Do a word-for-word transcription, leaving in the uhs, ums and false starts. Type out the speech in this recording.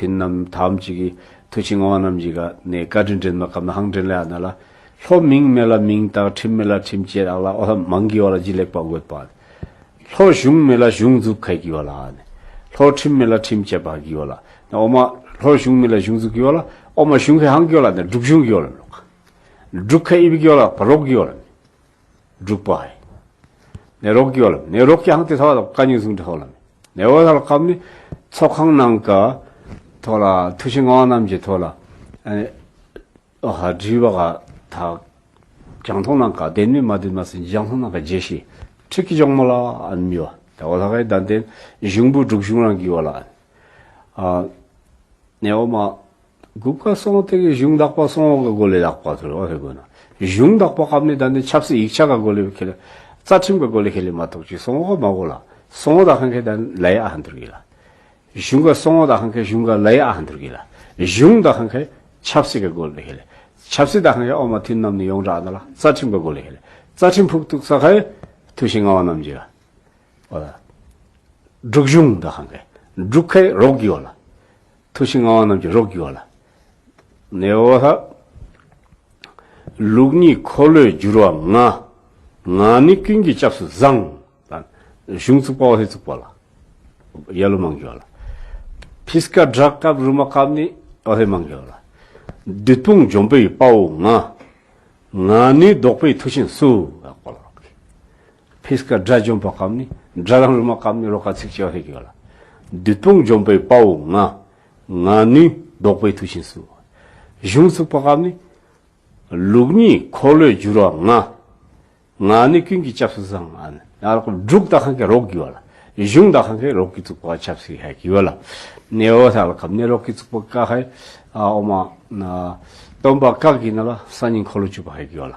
དེ་རྣམས་ཐམས་ཅད་ཀྱི་མཐུ་ཆེན་ངག་དབང་རྣམ་རྒྱལ་ག་ནས་བཀའ་དྲིན་དྲན་མ་ཁམས་ན་ཧང་དྲན་ལ་ཡ་ན་ལ། ལྷོ་མིང་མེད་ལ་མིང་བཏགས། ཁྲིམས་མེད་ལ་ཁྲིམས་བཅད་རག་ལ། ཨོ་ལྷ་མང་གི་ཡོད་ལ་ཇི་ལེགས་པ་དགོད་པ། ལྷོ་གཞུང་མེད་ལ་གཞུང་འཛུགས་མཁན་གྱི་ཡོད་ལ་ནི། ལྷོ་ཁྲིམས་མེད་ལ་ཁྲིམས་བཅད་པ་གི་ཡོད་ལ་ནི། ཨོ་མ་ལྷོ་གཞུང་མེད་ལ་གཞུང་འཛུགས་གི་ཡོད་ལ། ཨོ་མ་གཞུང་གི་ཧང་གི་ཡོད་ལ་ནི། སྒྲུབ་གཞུང་གི་ཡོད་ལ་ནོག། སྒྲུབ་མཁན་ཨི་བི་གི་ཡོད་ལ་རོགས་གི་ཡོད་ལ་ནི། སྒྲུབ་པ་ཧེ། ནས་རོགས་ཀྱི་ཡོད་ལ། ནས་རོགས་ཀྱི་ཧང་དེ་ཐོག་ལ་བཀའ་རྙིང་གསུང་དེ་ཐོག་ལ། ནས་འོ་ཐ་ལ་སྐབས་ནི་ཚོགས་ཁང་ནང་ག་ཐོག་ལ་མཐུ་ཆེན་ངག་དབང་རྣམ་རྒྱལ་ཐོག་ལ། ཨ་ནི་ཨ་ཧ་བྲིས་པ་ག་ད་རྒྱང་མཐོང་ནང་ག་བདེན་མིན་མ་བདེན་མ་ཟིན་རྒྱང་མཐོང་ནང་ག་རྒྱས་ཤིག་ཁྲིག་གི་ཇོང་མོ་ལ་ཨ་ནི་མི་བ། ད་འོ་ཐ་ག་ད་བདེན་གཞུང་བུ་སྒྲུབ་གཞུང་རང་གི་ཡོད་ལ། ཨ། ནས་འོ་མ། གུ་ག་སོང་དེ་གི་གཞུང་དག་པ་སོང་གི་གོ་ལེ་དག་པ་ཐུར་བ་ཧེ་གོ་ན། གཞུང་དག་པ་སྐབས་ནི་ད་ནི་ཆབ་སྲིད་ཡིག་ཆ་ག་གོ་ལེ་ཁེ་ལེ། རྩ་ཁྲིམས་ག་གོ་ལེ་ཁེ་ལེ་མ་གཏོགས་ཅི་སོང་ག་མ་གོ་ལ། སོང་དག་ཁང་ཁེ་ད་ལ་ཡ་ཨ་ཧན་ཐུར་གི་ལ། གཞུང་ག་སོང་དག་ཁང་ཁེ་གཞུང་ག་ལ་ཡ་ཨ་ཧན་ཐུར་གི་ལ། གཞུང་དག་ཁང་ཁེ་ཆབ་སྲིད་ག་གོ་ལེ་ཁེ་ལེ། ཆབ་སྲིད་དག་ཁང་ཁེ་ཨོ་མ་ཐུན་ནམ་ནི་ཡོང་ར་ན་ལ་རྩ་ཁྲིམས་ག་གོ་ལེ་ཁེ་ལེ། རྩ་ཁྲིམས་ཕུག་ཐུག་ས་ཁ་ཡ་ཐུ་ཤི་ངག་དབང་རྣམ་རྒྱལ། འོ་ལ། སྒྲུབ་གཞུང་དག་ཁང་ཁེ། སྒྲུབ་ཁེ་རོགས་གི་ཡོད་ལ། མཐུ་ཆེན་ངག་དབང་རྣམ་རྒྱལ་རོགས་ཀྱི་བ་ལ། ནས་འོ་ཧ། ལུགས་གཉིས་འཁོར་ལོས་སྒྱུར་བ་ང་། ང་ནི་ཀུན་གྱི་སྐྱབས་སུ་བཟང་། གཞུང་བཙུགས་པ་འོ་ཧེ་བཙུགས་པ་ལ། ཡ་ལོ་མང་གི་བ་ལ། ཕིས་ཀ་དགྲ་སྐབས་རུ་མ་སྐབས་ནི་འོ་ཧེ་མང་གི་བ་ལ། བདུད་དཔུང་འཇོམས་པའི་དཔའ་བོ་ང་། ང་ནི་བཟློག་པའི་མཐུ་ཆེན་སུ། ཕིས་ཀ་དགྲ་འཇོམས་པ་སྐབས་ནི་དགྲ་རང་རུ་མ་སྐབས་ནི་རོ་ཁ་ཚིག་ཅེ་བ་ཧེ་གི་བ་ལ། བདུད་དཔུང་འཇོམས་པའི་དཔའ་བོ་ང་། ང་ནི་བཟློག་པའི་མཐུ་ཆེན་སུ། གཞུང་བཙུགས་པ་སྐབས་ནི། ལུགས་གཉིས་འཁོར་ལོས་སྒྱུར་བ་ང་། ང་ནི་ཀུན་གྱི་སྐྱབས་སུ་བཟང་། ཨ་ནི་ཡང་ལ་ཀོ་འབྲུག་དག་ཁང་གི་རོགས་གི་བ་ལ། གཞུང་དག་ཁང་གི་རོགས་ཀྱི་བཙུགས་པ་ཆབ་སྲིད་ཧ་གི་བ་ལ། ནས་འོ་ཐ་ལ་ཁབ་ནས་རོགས་ཀྱི་བཙུགས་པ་ཀ་ཧ་ཨ་འོ་མ། སྟོན་པ་ཀ་གི་ན་ལ་ས་ཉིན་འཁོར་ལོ་བཅུ་པ་ཧ་གི་བ་ལ།